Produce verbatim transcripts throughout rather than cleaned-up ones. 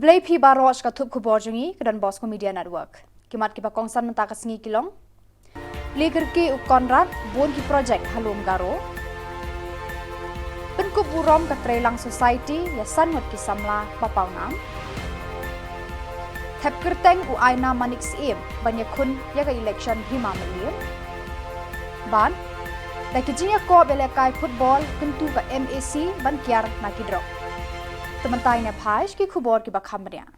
Khublei phi baroh sha ka thup khubor jong ngi ka Don Bosco Media Network. Ki mat kiba kongsan mynta ka sngi ki long: Plie kyrkieh u Conrad bun ki projek ha Lum Garo. Pynkup burom ka Treilang Society ïa san ngut ki samla ba paw nam. Thep kyrteng u Aina Manik Syiem ban ïakhun ïa ka election hima Mylliem. Bad da ki jingïakop ïalehkai football kyntu ka MAC ban kiar na ki drok. Te mynta ngin ïa phai sha ki khubor kiba kham bniah.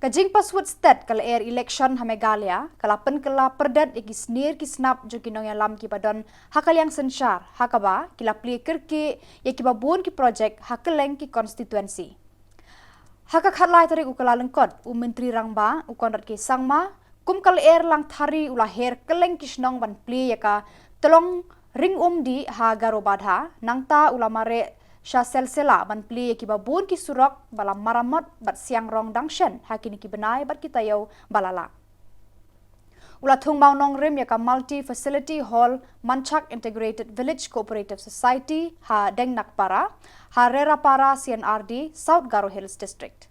Ka jingpaswut stet ka lyer election ha Meghalaya ka la pynkylla pyrdet ïa ki snier ki snap jong ki nongïalam kiba don ha ka liang synshar, ha kaba ki la plie kyrkieh ïa kiba bun ki projek ha kylleng ki constituency. Ha ka khatlai tarik u Kyllalyngkot, u Myntri Rangbah u Conrad K Sangma kum ka lyer langthari u la her kylleng ki shnong ban plie ïa ka Tlong Ring Umdih ha Garobadha, nangta u la mareh sha Selsela ban plie ïa kiba bun ki surok ba la maramot bad siang rong dang shen ha kine ki bnai bad ki taïew ba la leit. U la thung mawnongrim ïa ka Multi Facility Hall Manchak Integrated Village Cooperative Society ha Dengnakpara, ha Rerapara C&RD, South Garo Hills District.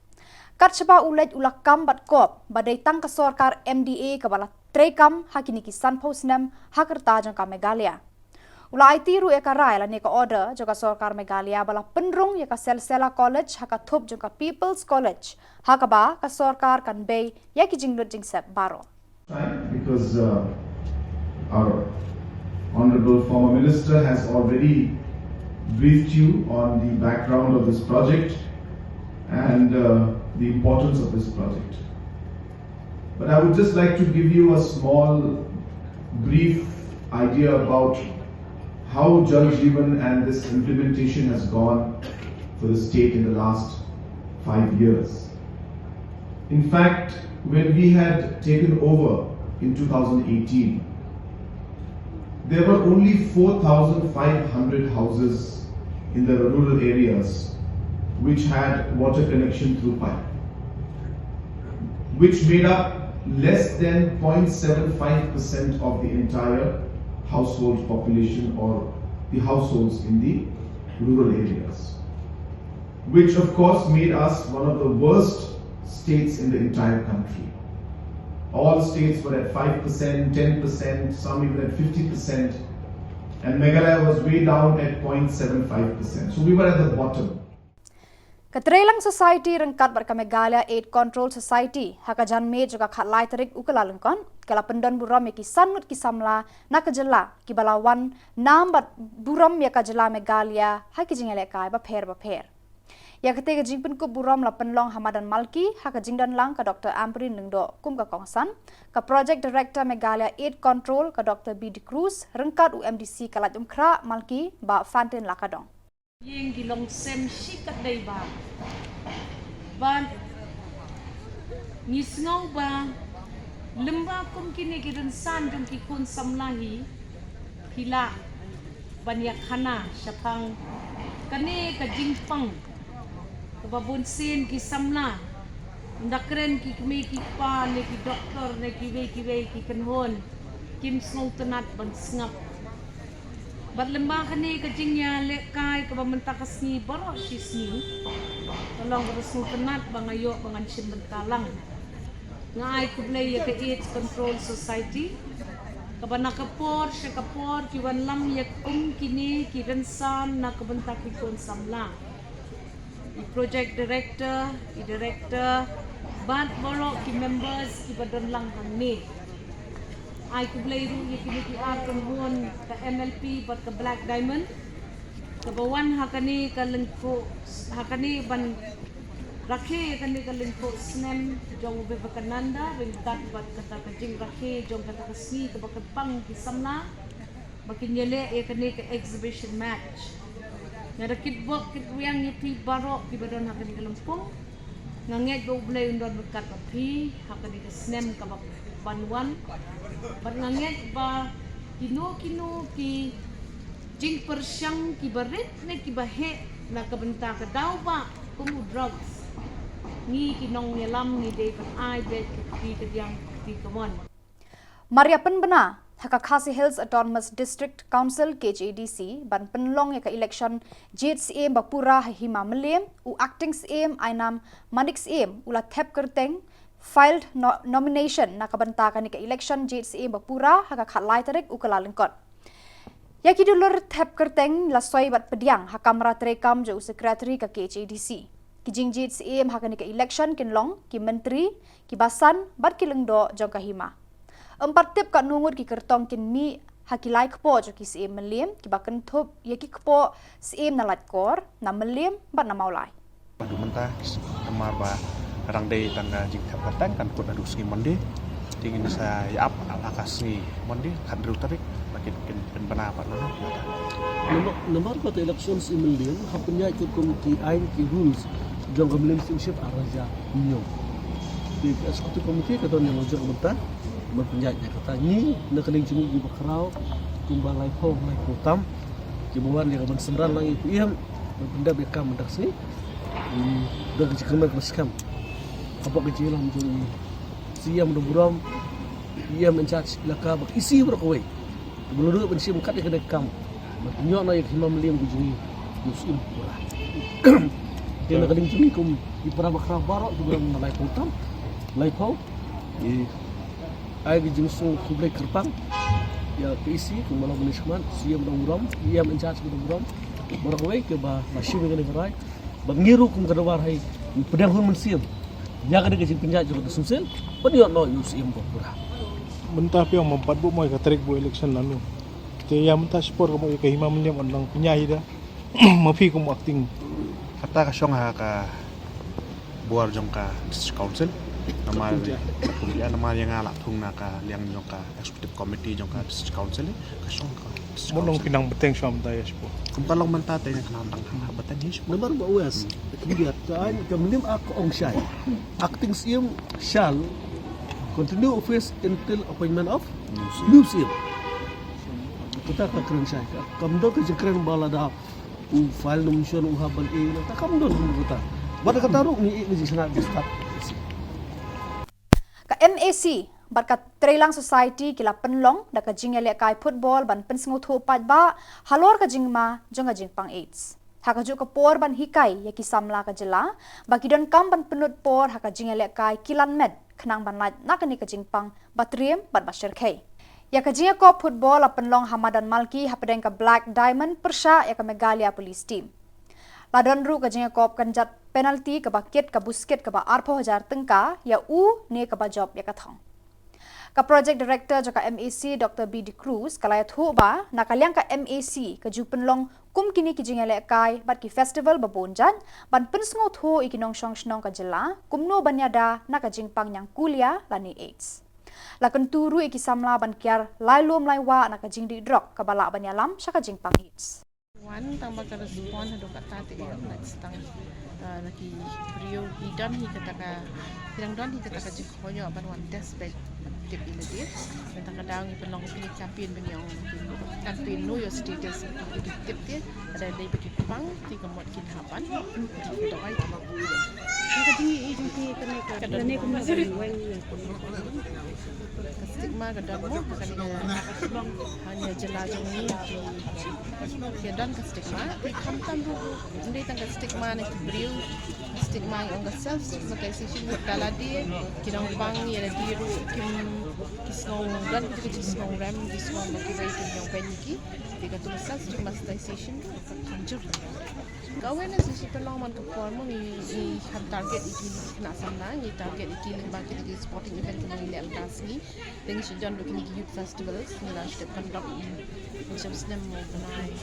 Kat shaba u leit u la kam bad kop ba dei tang ka sorkar MDA kaba la treikam ha kine ki sanphew snem ha ka rta jong ka Meghalaya. U la aiti ruh ïa ka rai lane ka order jong ka sorkar Meghalaya ba la pynrung ïa ka Selsela College ha ka thup jong ka People's College, ha kaba ka sorkar kan bei ïa ki jinglut jingsep baroh. Time, because uh, our honorable former minister has already briefed you on the background of this project and uh, the importance of this project. But I would just like to give you a small, brief idea about how Jal Jeevan and this implementation has gone for the state in the last five years. In fact, when we had taken over in two thousand eighteen, there were only four thousand five hundred houses in the rural areas which had water connection through pipe, which made up less than zero point seven five percent of the entire household population or the households in the rural areas, which of course made us one of the worst states in the entire country. All states were at five percent, ten percent, some even at fifty percent, and Meghalaya was way down at zero point seven five percent. So we were at the bottom. Ka Treilang Society ryngkat bad ka Meghalaya Aid Control Society ha ka janmiet jong ka khatlai tarik u Kyllalyngkot ka la pyndon burom ïa ki san ngut ki samla na ka jylla kiba la wan nam bad burom ïa ka jylla Meghalaya ha ki jingïalehkai bapher bapher. Ïa kata ka jingpynkup burom la pynlong ha madan Malki ha ka jingdon lang ka Doctor Ampareen Lyngdoh kum ka kongsan, ka Project Director Meghalaya Aid Control ka Doctor B D Cruz ryngkat u MDC ka Laitumkhrah Malki Bah Fantin Lakadong. Ïing ki long sem shi katdei ba. Ba ngi sngew ba lymba kum kine ki rynsan jong ki khun samla hi ki lah ban ïakhana shaphang kane ka jingpang kaba bun sien ki samla, ynda kren ki kmie ki kpa ne ki doktor ne kiwei kiwei ki kynhun, kim sngewtynnat ban sngap. Bad lymba kane ka jingïalehkai kaba mynta ka sngi baroh shi sngi ka long kaba sngewtynnat ba nga ïoh ba ngan shim bynta lang. Nga ai khublei ïa ka Aids Control Society kaba na ka por sha ka por ki wanlam ïa kum kine ki rynsan na ka bynta ki khun samla. I project director, i director, bad baroh ki members kiba don lang hangne. Ai khublei ruh ïa kine ki ar kynhun ka MLP bad ka Black Diamond kaba wan ha kane ka lyngkhuh, ha kane ban rakhe ïa kane ka lyngkhuh snem jong u Vivekananda ryngkat bad kata ka jingrakhe jong kata ka sngi kaba kyrpang ki samla ba kin ïaleh ïa kane ka exhibition match. Nga da kitbok kitrwiang ïa phi baroh kiba don ha kane ka lympung. Nga ngeit ba U Blei un don ryngkat bad phi ha kane ka snem kaba ban wan. Bad nga ngeit ba kino kino ki jingpyrshang kiba rit ne kiba heh na ka bynta ka daw ba kum u drugs, ngi ki nongïalam ngi dei ban ai beit ka kti kadiang ka kti kamon. Mar ïa pynbna ha ka Khasi Hills Autonomous District Council, K H A D C, ban pynlong ïa ka election jied Syiem ba pura ha Hima Mylliem, u Acting Syiem Ainam Manik Syiem u la thep kyrteng, filed no-, nomination na ka bynta kane ka election jied Syiem ba pura ha ka khatlai tarik u Kyllalyngkot. Ïa ki dulor thep kyrteng la soi bad pdiang ha kamra treikam jong u Secretary ka K H A D C. Ki jingjied Syiem ha kane ka election kin long ki Myntri, ki basan bad ki lyngdoh jong ka Hima. Ym pat tip katno ngut ki kyrtong kin mih ha ki lai kpoh jong ki Syiem Mylliem, kiba kynthup ïa ki kpoh Syiem na Laitkor, na Mylliem bad na Mawlai. Bad mynta namar ba dang dei tang ka jingthep kyrteng, kan kut naduh sngi Monday. Te ngin sa ïa ap ha ka sngi Monday, khathynriew tarik, ba kin, kin, kin bna pat na. Namar, namar ba ka election Syiem Mylliem, ha pynïaid katkum ki aiñ ki rules jong ka Mylliem Chieftaincy ar hajar hynñiew. Te ka executive committee ka don ïa la jong mynta, ban pynïaid ïa kata. Ngi na ka liang jong ngi kiba khraw kumba laiphew, laiphew tam kiba wan ïa ka ban synran lang ïa u Syiem ban pyndep ïa ka kam mynta ka sngi. Hmm, da ka jingkmen kaba skhem hapoh ka jingïalam jong i C M Nongburom, E M in charge elaka bad E C baroh kawei. Ba la duh ban shim kat ïa kane ka kam ban pynïoh noh ïa ka Hima Mylliem ka jong ngi ïa u Syiem pura. Te na ka liang jong ngi kum i para ba khraw baroh kiba don na laiphew tam, laiphew, i ai ka jingsngew khublei kyrpang ïa ka E C kum ba la mynshwa, C M Nongburom, E M in charge Nongburom, baroh kawei kiba la shim ïa kane ka rai. Bad ngi ruh kum ka dorbar hi ngi pdiang hun mynsiem ïa kane ka jingpynïaid jong ka Council ban ïoh noh ïa u Syiem ba pura. Mynta phi ong ym pat buh mo ïa ka tarik buh election lano. Te ïa mynta shipor ka mo ïa ka Hima Mylliem ong dang pynïaid da. Ma phi kum acting. Kata ka shong ha ka bor jong ka District Council. Namar ïa, namar ïa nga la thung na ka liang jong ka executive committee jong ka District Council, ka shong ka District Council. Mo nong phi nang bteng shwa mynta ïa shipor. Kum ka long mynta te nga kynmaw tang ha bteng hi shipor. Namar ba u West, khyndiat ka aiñ ka Mylliem Act ka ong shai. Acting Syiem shall continue office until appointment of new Syiem. Kata ka kren shai. Kam don ka jingkren ba lada u file nomination u hap ban ïeh na kata kam don kata. Bad kata ruh ngi ïeh ngi jingshna discuss. Ka M A C bad ka Treilang Society ki la pynlong da ka jingïalehkai football ban pynsngewthuh paidbah halor ka jingma jong ka jingpang AIDS. Ha kajuh ka por ban hikai ïa ki samla ka jylla ba ki donkam ban pynlut por ha ka jingïalehkai kilan met khnang ban lait na kane ka jingpang ba triem bad ba shyrkhei. Ïa ka jingïakop football la pynlong ha madan Malki hapdeng ka Black Diamond pyrshah ïa ka Meghalaya Police Team. La don ruh ka jingïakop kynjat penalty kaba kit ka buskit kaba arphew hajar tyngka ïa u ne kaba jop ïa ka thong. Ka Project Director jong ka M A C, Doctor B D Cruz, ka la ïathuh ba na ka liang ka M A C ka ju pynlong kum kine ki jingïalehkai bad ki festival ba bun jait ban pynsngewthuh ïa ki nongshong shnong ka jylla kumno ban ïada na ka jingpang ñiangkulia lane AIDS. La kyntu ruh ïa ki samla ban kiar lai lum lai wah na ka jingdih drok kaba lah ban ïalam sha ka jingpang AIDS. Wan tang ba ka respond haduh katta te ïa, na tang, ah, na ki briew ki don hi kata ka, ki dang don hi kata ka jingkhynñiuh ban wan test beit, tip ïa lade. Mynta ka daw ngi pynlong kine campaign ban ïa ong, campaign Know Your Status, ki tip te, lada dei ba ki pang te ka mut kin hap ban dawai. Ka dei jong ki kane ka, kane ka stigma ka don mo ha kane ka, ha kane ka jylla jong ngi. Ki don ka stigma, te khamtam ruh ym dei tang ka stigma na ki briew, stigma ïa ka self stigmatization ruh da lade ki nongpang ïa lade ruh kim, ki sngew don ki sngew rem, ki sngew ba kiwei kim ïoh beiñ ïa ki. Te katu ka self stigmatization ruh ka kham jur. Ka awareness ngi shu pynlong man ka por mo, ngi, ngi kham target ïa ki khynnah samla, ngi target ïa ki lyngba kine ki sporting event kaba ngi leh mynta ka sngi. Te ngi shu don ruh kine ki youth festivals, ngi la shu conduct, ngi shu snem mo bnai, eh,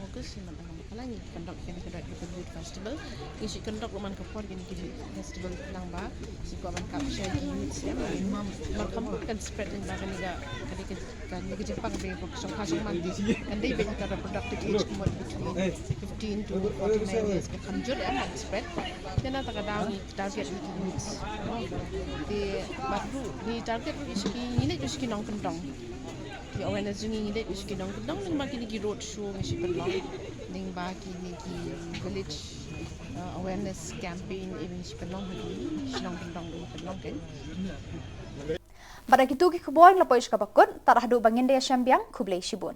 August, ngi la conduct kine ki youth festival. Ngi shu conduct ruh man ka por kine ki youth festival lyngba shu kwah ban capture ki youth snem. Ma, ma kham kan spread lyngba kane ka, kane ka Kan ïa ka jingpang ba ka shong ha shong man, kan dei ba ïa ka reproductive age ka mut between fifteen to forty-nine years, ka kham jur em ban spread. Te na kata ka daw ngi target ïa ki youths. Te bad ruh ngi target ruh ïa ki, ngi leit ruh ïa ki nongkyndong. Ki awareness jong ngi, ngi leit ruh ïa ki nongkyndong, lyngba kine ki road show ngi shu pynlong, lyngba kine ki village, uh, awareness campaign, even ngi shu pynlong ha ki shnong kyndong, ngi pynlong kein. Bad da kitu ki khubor ngi la poi sha kaba kut, tad haduh ba ngin da ïashem biang, khublei shibun.